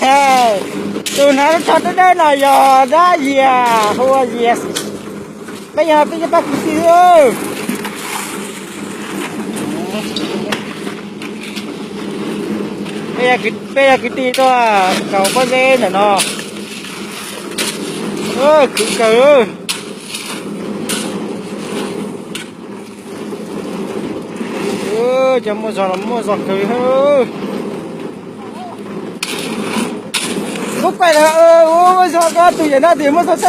Tus hnav lub tsho dawb dawb no yog dab Yias, hu ua Yias. Peb yog peb cov pab kwv tij. Peb yog kwv tij tuaj kaus pob zeb ntawm no. Khwv kawg. Cov muaj zog los muaj zog kawg. Muab kuaj lawm, muaj zog koj tus yam no tus muaj zog xwb.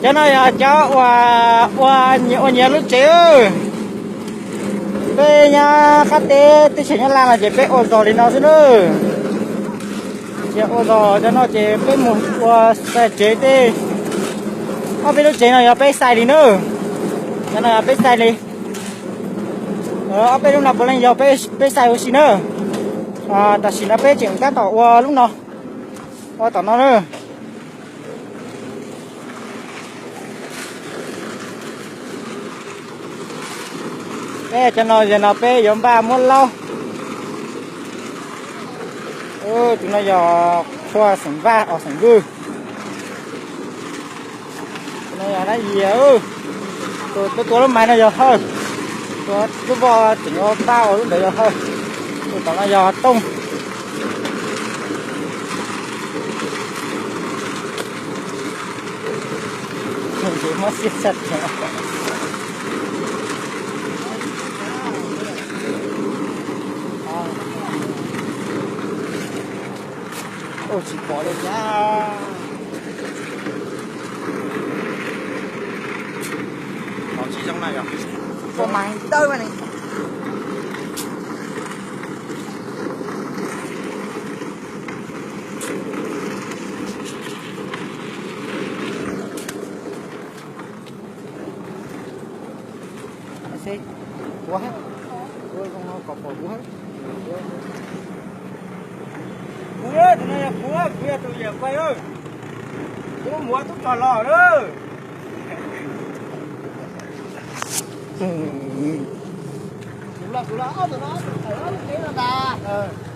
Cov no yog cov uas ua nyias lub tsev. Peb nyob qab teb teb chaws Nyab Laj no ces peb ua zog li no xwb na. Ces ua zog cov no ces peb mus ua xais tsev tej. Ob peb lub tsev no yog peb xais li na. Cov no yog peb xais li. Ob peb lub no puav leej yog peb xais ua si na. Tam sim no peb tseem tab tom ua lub no, ua tom no na. Peb cov no yog no peb yuav npaj muab laub. Tus no yog qhua xeem Vaj os xeem Vwj. Tus no yog dab Yias. Tus tua lub maiv no yog Hawj. Tus lub voj tseem yuav npaj ua lub ntawd yog Hawj. Tus tom no yog Tooj. Tsis pom li thiab. Qhov tsis zoo na yog ua mas dawb ne. Kuv, kuv kom pom kuv. Kuv, tus no yog kuv, kuv yog tus yawm pais. Kuv muab tub rog los lawm.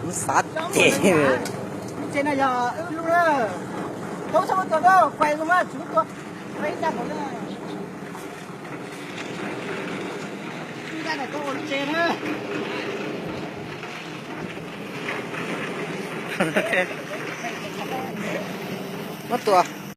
Kuv xav tias lub tsev no yog wb lub na. Tub txhob muab tua, pais mus mas tsis muab tua. Muab tua.